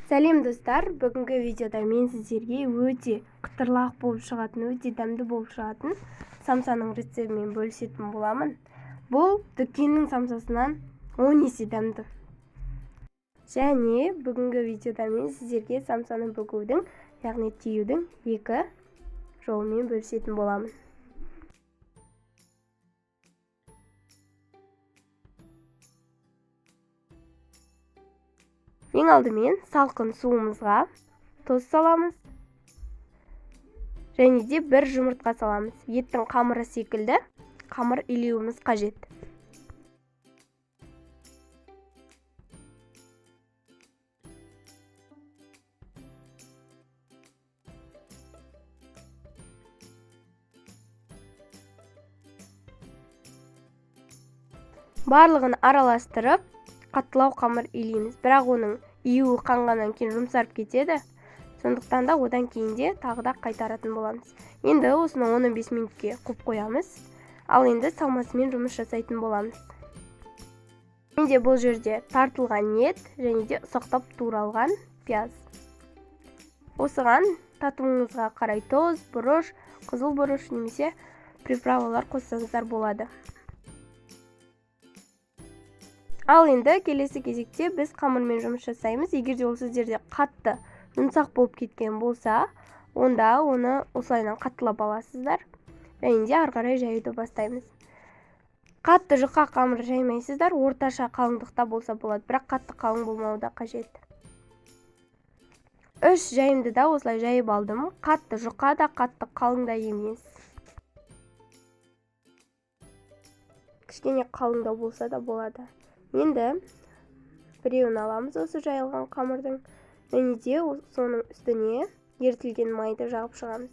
Сәлем достар, бүгінгі видеода мен сіздерге өте қытырлақ болып шығатын, өте дәмді болып шығатын самсаның рецептімен бөлісетін боламын. Бұл дүкеннің самсасынан 10 есе дәмді. Және бүгінгі видеода мен сіздерге самсаны бүгудің, яғни түюдің екі жолымен бөлісетін боламын. Ең алдымен салқын суымызға тұз саламыз. Және де бір жұмыртқа саламыз. Еттің қамыры секілді қамыр илеуіміз қажет. Барлығын араластырып, қаттылау қамыр илейміз. Бірақ оның июі қанғаннан кейін жұмсарып кетеді. Сондықтан да одан кейін де тағы да қайтаратын боламыз. Енді осыны 10-15 минутке қуып қоямыз. Ал енді салмасымен жұмыс жасайтын боламыз. Менде бұл жерде тартылған ет және де ұсақтап туралған пияз. Осыған татуыңызға қарай тұз, бұрыш, қызыл бұрыш немесе приправалар қоссаңыздар болады. Ал енді келесі кезекте біз қамырмен жұмыс жасаймыз. Егер де ол сіздерде қатты жұмсақ болып кеткен болса, онда оны осылайынан қаттылап аласыздар. Және де ары қарай жаюды бастаймыз. Қатты жұқа қамыр жаймайсыздар, орташа қалыңдықта болса болады, бірақ қатты қалың болмауы да қажет. 3 жайымды да осылай жайып алдым. Қатты жұқа да, қатты қалың да емес. Кішкене қалыңдау болса да болады. Енді біреуін аламыз осы жайылған қамырдың, және де соның үстіне ерітілген майды жағып шығамыз.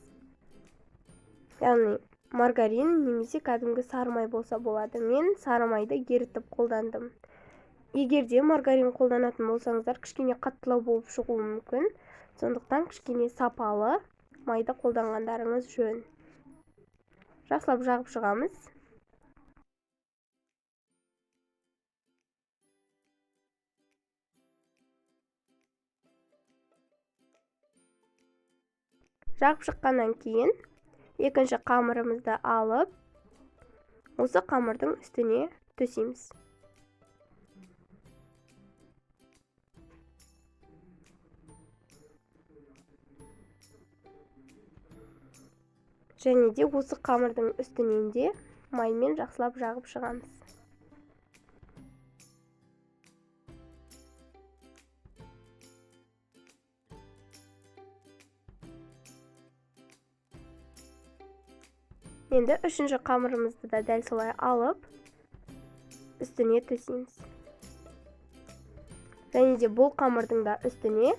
Яғни маргарин немесе кәдімгі сары май болса болады. Мен сары майды ерітіп қолдандым. Егер де маргарин қолданатын болсаңыздар, кішкене қаттылау болып шығуы мүмкін. Сондықтан кішкене сапалы майды қолданғандарыңыз жөн. Жақсылап жағып шығамыз. Жағып шыққаннан кейін екінші қамырымызды алып, осы қамырдың үстіне төсейміз. Және де осы қамырдың үстінен де маймен жақсылап жағып шығамыз. Енді үшінші қамырымызды да дәл солай алып, үстіне төсейміз. Және де бұл қамырдың да үстіне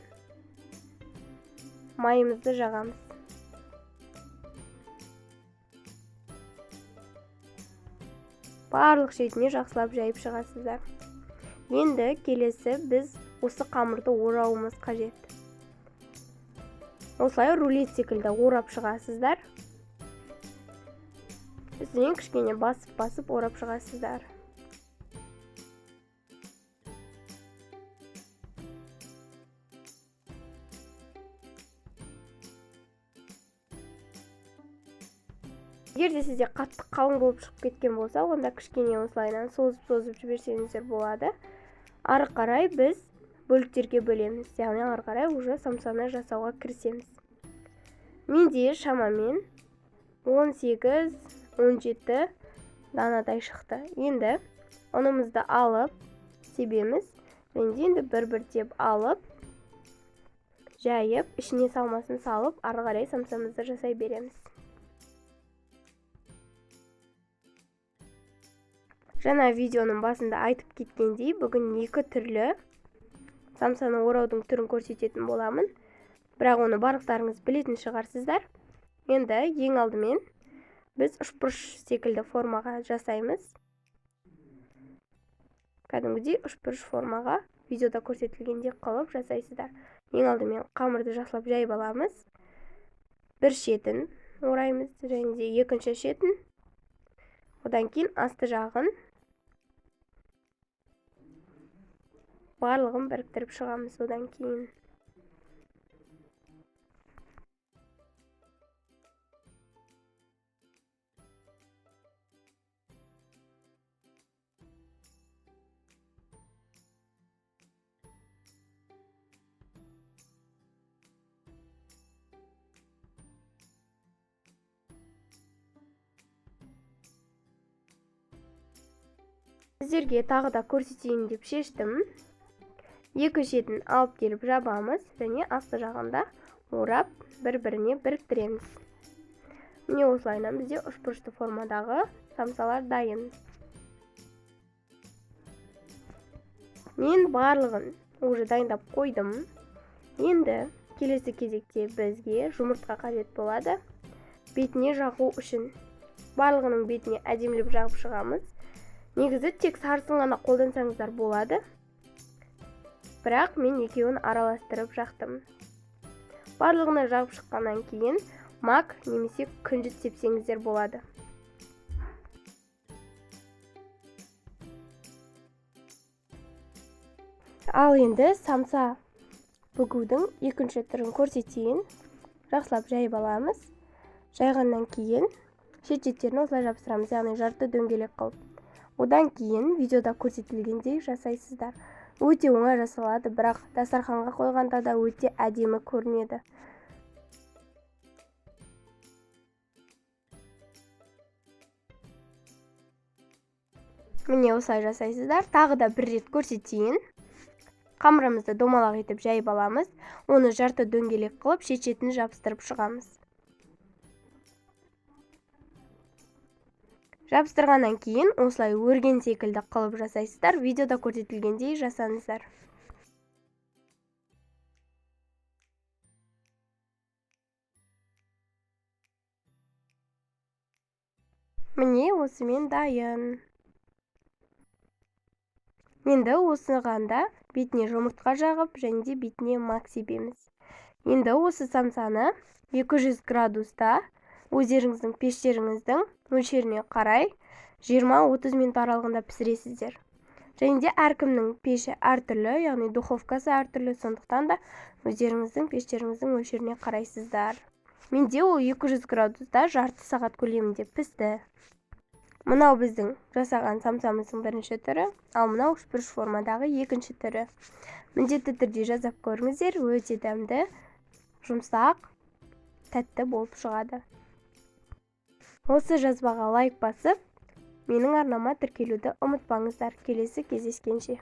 майымызды жағамыз. Барлық шетіне жақсылап жайып шығасыздар. Енді келесі біз осы қамырды орауымыз қажет. Осылай рулет секілді орап шығасыздар. Үстінен кішкене басып-басып орап шығасыздар. Егер де сізде қатты қалың болып шығып кеткен болса, онда кішкене осылайынан созып-созып жіберсеңіздер болады. Ары қарай біз бөліктерге бөлеміз, яғни ары қарай уже самсаны жасауға кірісеміз. Менде шамамен 18-17 данадай шықты. Енді ұнымызды алып себеміз. Және де енді бір-бірдеп алып, жайып, ішіне салмасын салып, ары қарай самсамызды жасай береміз. Жаңа видеоның басында айтып кеткендей, бүгін екі түрлі самсаны ораудың түрін көрсететін боламын. Бірақ оны барлықтарыңыз білетін шығарсыздар. Енді ең алдымен біз үшбұрыш секілді формаға жасаймыз. Кәдімгідей үшбұрыш формаға видеода көрсетілгендей қылып жасайсыздар. Ең алдымен қамырды жақсылап жайып аламыз. Бір шетін ораймыз және де екінші шетін. Одан кейін асты жағын барлығын біріктіріп шығамыз одан кейін. Сіздерге тағы да көрсетейін деп шештім. Екі шетін алып келіп жабамыз және асты жағында орап бір-біріне біріктіреміз. Міне осылайынан бізде үшбұрышты формадағы самсалар дайын. Мен барлығын уже дайындап қойдым. Енді келесі кезекте бізге жұмыртқа қажет болады. Бетіне жағу үшін барлығының бетіне әдемілеп жағып шығамыз. Негізі тек сарысын ғана қолдансаңыздар болады. Бірақ мен екеуін араластырып жақтым. Барлығына жағып шыққаннан кейін мак немесе күнжіт сепсеңіздер болады. Ал енді самса бүгудің екінші түрін көрсетейін. Жақсылап жайып аламыз. Жайғаннан кейін шет-шеттерін осылай жабыстырамыз, яғни жарты дөңгелек қылып. Одан кейін видеода көрсетілгендей жасайсыздар. Өте оңай жасалады, бірақ дастарханға қойғанда да өте әдемі көрінеді. Міне осылай жасайсыздар. Тағы да бір рет көрсетейін. Қамырымызды домалақ етіп жайып аламыз. Оны жарты дөңгелек қылып шет-шетін жабыстырып шығамыз. Жабыстырғаннан кейін осылай өрген секілді қылып жасайсыздар. Видеода көрсетілгендей жасаңыздар. Міне осымен дайын. Енді осыған да бетіне жұмыртқа жағып және де бетіне мак себеміз. Енді осы самсаны 200 градуста өздеріңіздің пештеріңіздің мөлшеріне қарай 20-30 минут аралығында пісіресіздер. Және де әркімнің пеші әртүрлі, яғни духовкасы әртүрлі, сондықтан да өздеріңіздің пештеріңіздің мөлшеріне қарайсыздар. Менде ол 200 градуста жарты сағат көлемінде пісті. Мынау біздің жасаған самсамыздың бірінші түрі, ал мынау үшбұрыш формадағы екінші түрі. Міндетті түрде жасап көріңіздер, өте дәмді, жұмсақ, тәтті болып шығады. Осы жазбаға лайк басып, менің арнама тіркелуді ұмытпаңыздар. Келесі кездескенше.